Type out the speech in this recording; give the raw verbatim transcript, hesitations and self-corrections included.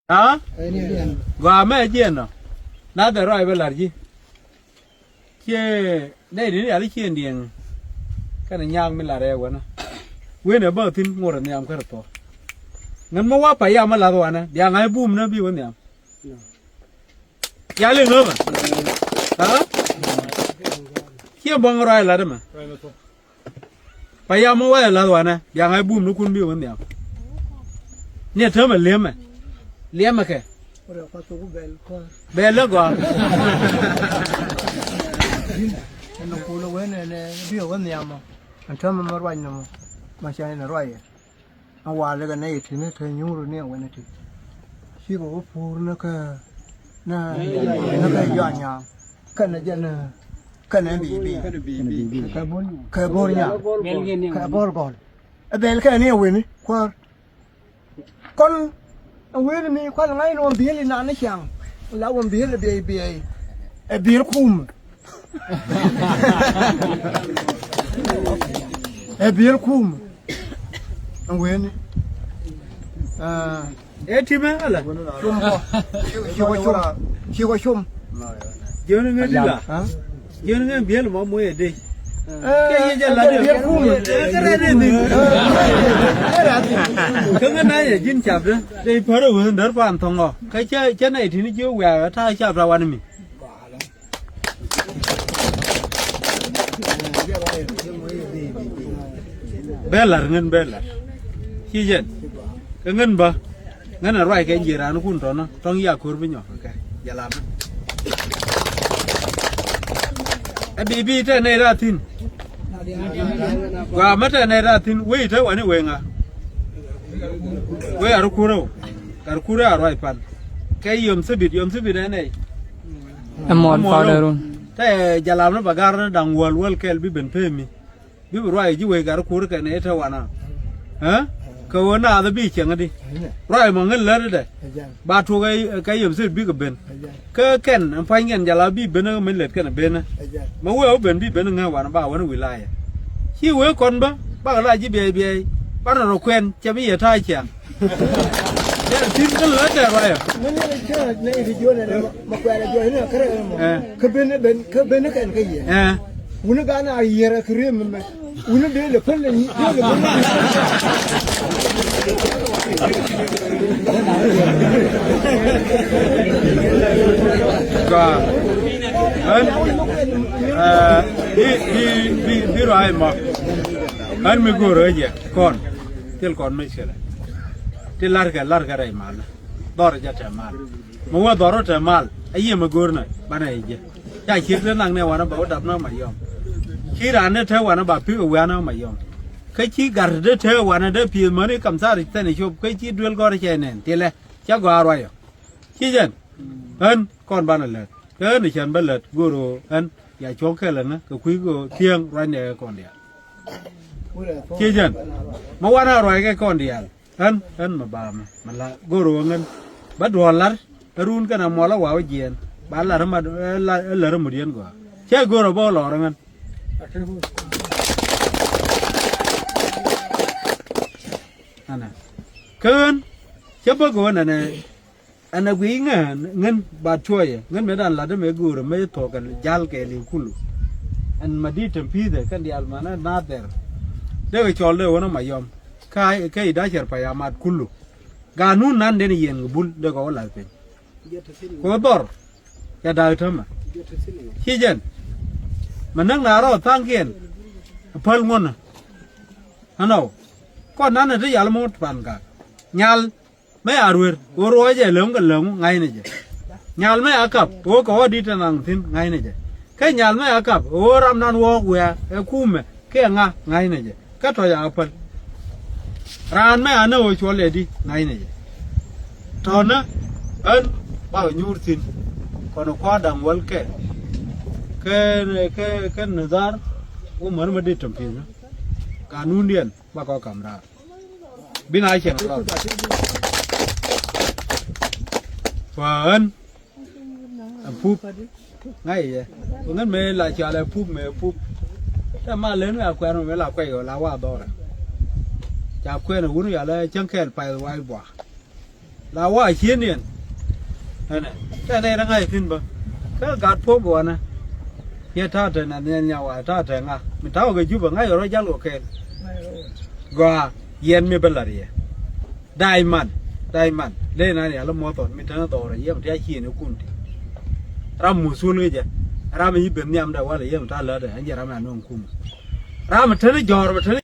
Aa? Gɔaa mɛ jiɛn nɔ. Nath ɛ ruac bä la̱r ji̱. Ciɛ nɛy ni rial i̱ ciɛ ndiɛŋ. Kɛnɛ nyaak mi la̱r ɛ wänä. Wen ɛ bä thi̱n ŋot ɛ nhiam kärɛ thɔ. Ŋän mi wa payam mi lath wanɛ bia ŋa̱c bum ni bi wä nhiam. Ya liŋ ɣöö mɛ. Aa? Ciɛ buɔ̱ŋ ruac lat ɛmɛ. Payam mi wä ɛ lath wanɛ bia ŋa̱c bum ni kun bi wä nhiam. Ni ɛ täämɛ li̱emɛ. Liɛmɛ kɛ. Bɛl lä gɔaa. Ɛn kulɛ wen ɛn bi wä nhiam ɔ. Ɛn täämɛ mɛ ruac nɔmɔ. Ma ca ɛn ruac ɛ. A walɛ kɛ nɛy ti ni te nyuur ni a wɛn ti. Cikɛ wä puur ni kä ni ni kä jɔnya. Kɛnɛ jɛ ni kɛnɛ bi bi kɛ bo̱r nya kɛ bo̱r gɔl. Ɛ bɛl kɛ ni a wen kuäär. Kɔn a wen mi kual ŋa̱c ni wä bi̱i̱l inan ni ciaŋ. La wä bi̱i̱l biɛy biɛy. Ɛ bi̱i̱l kum. Ɛ bi̱i̱l kum. Ɛn weni. Ɛ timɛ ala. Cum kɔ. Cikɔ cum. Cikɔ cum. Jiön ŋä di la. Jiön ŋä biel mɔ moyɛ dee. Kɛ yɛ jɛ la dee. Biel kum. Kɛ rɛ dee dee. Kä ŋä na yɛ ji̱n cap dee. Dee pärä wee ndär pan thɔŋɔ. Kä cɛ cɛ na itini jiö wiaa ta cap ta wan mi. Bɛ la̱r ŋän bɛ la̱r. Ci jɛn. Kä ŋän bä. Ŋän a ruac kɛ ji̱ raan kun tɔnä tɔŋ ya ko̱r bi nyɔk kɛ jɛ lamä. Ɛ bi bi tɛ nɛy raa thi̱n. Gua mä tɛ nɛy raa thi̱n wei te wani wei ŋa. Wei a ri kurɛ wä. Kar kurɛ a ruac pan. Kɛ yom thibit, yom thibit ɛ nɛy. Ɛ muɔl. Muɔl paw dɛ run. Tɛ jalam ni ba gar ni daŋ wäl wäl kɛl bi ben pemi. Bi bi ruac ji̱ wec gar kur kɛn ɛ te wana. Ɛ? Kɛ ɣöö naath bi cieŋ di. Ruac mɔ ŋän lät dɛ. Ba tuk ɛ kɛ yom thibit bikɛ ben. Kä kɛn ɛn pua̱ny kɛn jala bi ben ɛ mi lät kɛn ben ɛ. Mɛ wee wä ben bi ben ŋä wan ba wän wilaya. Ci wee kɔn bä bakɛ la ji̱ biɛy biɛy. Banɛ rɔ kuɛn cɛ bi yɛ ta̱a̱ ciaŋ. Yɛn ti̱n kä lät dɛ ruayɔ. Ŋun ni cä nɛ iti jiɔn ɛn ɛmɔ mɛ kuɛɛrɛ jiɔn ni kärɛ ɛmɔ. Ɛ. Kä ben ben kä ben kɛn kä yɛ. Ɛ. Wuni gan a yiɛrɛ kɛ riɛm mɛ. Wuni dee lɛ päl ni dee lɛ päl ni. Gɔaa. Ɣän ɛ bi bi bi bi ruac mɔ. Ɣän mi go̱o̱r ɣä jɛ kɔn. Thil kɔn mi cɛ lɛ. Ti larkɛ larkɛ rɛy malä. Dhɔr jɛ tɛ mal. Mi wä dhɔr tɛ mal a yiëë mi go̱o̱r nɛ banɛ jɛ. Ca ciek te naŋ nɛ wanɛ ba wä dap nä ma yɔm. Ci raan ni te wanɛ ba pi̱k ɛ wianä ma yɔm. Kä ci gat te te wanɛ dee pi̱i̱th mäni kam thar thɛn cop kä ci duel gɔr cɛ nɛn thilɛ. Ca gɔaa ruayɔ. Ci jɛn. Ɣän kɔn banɛ lät. Kä ɣän cɛn bä lät go̱o̱r ɣöö ɣän ya cuɔ̱k kɛlɛ ni kɛ kui̱ ɣöö thieŋ ruacnɛ kɔn diaal. Ci jɛn. Ma wanɛ ruac kɛ kɔn diaal. Ɣän ɣän ma ba mɛ ma la go̱o̱r ɣöö ɣän ba duɔ̱ɔ̱r lar. Ɛ run kɛn a muɔl a waw jiɛɛn ba lar ma lar ɛ mut yɛn gɔaa. Cɛ go̱o̱r ɛ bä lɔɔr ɣän. Ɛnɛ kä ɣän cä bä go̱o̱r nɛnɛ. Ɛn ɛ guiy ŋään ŋän ba tuɔɔyɛ ŋän mëë dan latdä mëë göörä mëë thuɔ̱k kɛ jal kɛ li̱w kulu. Ɛn ma di̱t tɛm pi̱i̱thɛ kɛn diaal manɛ nathɛr. Dee kɛ cɔl dee wänä ma yɔm kä kä i̱ da̱cɛr pa ya mat kulu. Ganun nan den yɛn kɛ bul dee kɛ wä lath piny. Kɛ wä dhɔr cɛ da̱k tämɛ. Ci jɛn mɛ näk na rɔ tha̱a̱ŋkiɛn. Päl ŋuɔ̱nä. Ɛnɔ kɔn nanɛ ti yal mot pan gak nyal. Mɛ a ruer ɣöö ruɔɔcɛ läŋ kɛ läŋu ŋa̱cnɛ jɛ. Nyal mɛ a kap ɣöö kɛ ɣɔ̱ di̱t te naŋ thi̱n ŋa̱cnɛ jɛ. Kä nyal mɛ a kap ɣöö ram nan wɔɔk wiaa ɛ kumɛ kiɛ ŋa ŋa̱cnɛ jɛ. Kä tɔ̱ ca päl. Raan mɛ a nä ɣöö cuɔl ɛ di ŋa̱cnɛ jɛ. Tɔ̱nä ɣän bakɛ nyuur thi̱n. Kɔn kua̱r da̱ŋ wäl kɛl. Kɛ kɛ kɛ nidhar wä mär mä dee tämpi̱thä. Ganundiɛn bakɔ kam raar. Bi na cieŋ lɔr. Kuäär ɣän. Ɛn pup ŋa̱c yɛ ŋän mëë la cɔal ɛ pup mëë pup. Tɛ ma len mi a kuɛn mi la kuɛc ɣöö la wa dhɔrɛ. Ca kuɛn ɛ wun yal ɛ cäŋ kɛɛl pay wac bua. La wa ciën yɛn. Ɛnɛ tɛn ɛ rɛ ŋa̱c thi̱n bä. Kä gat puɔ̱p wanɛ. Yɛ ta̱a̱ tɛn ɛ nhiɛn nya wa ta̱a̱ tɛn ŋa mi ta̱a̱ wä kɛ Jubɛ ŋa̱c rɔ jal wä kɛɛl. Gɔaa yɛn mi bä la̱r yɛ. Daiman, daiman ley nan yal muɔthɔn mi tɛn dhɔrɛ yɛ mi ti a ciën ikun ti. Ram musul ŋi̱cɛ. Ram i̱ ben nhiam dɛ walɛ yɛ mi ta̱a̱ lätdɛ ɛn jɛ ram ɛ nɔŋ kumɛ. Ram mi tɛn jɔ̱ɔ̱r mi tɛn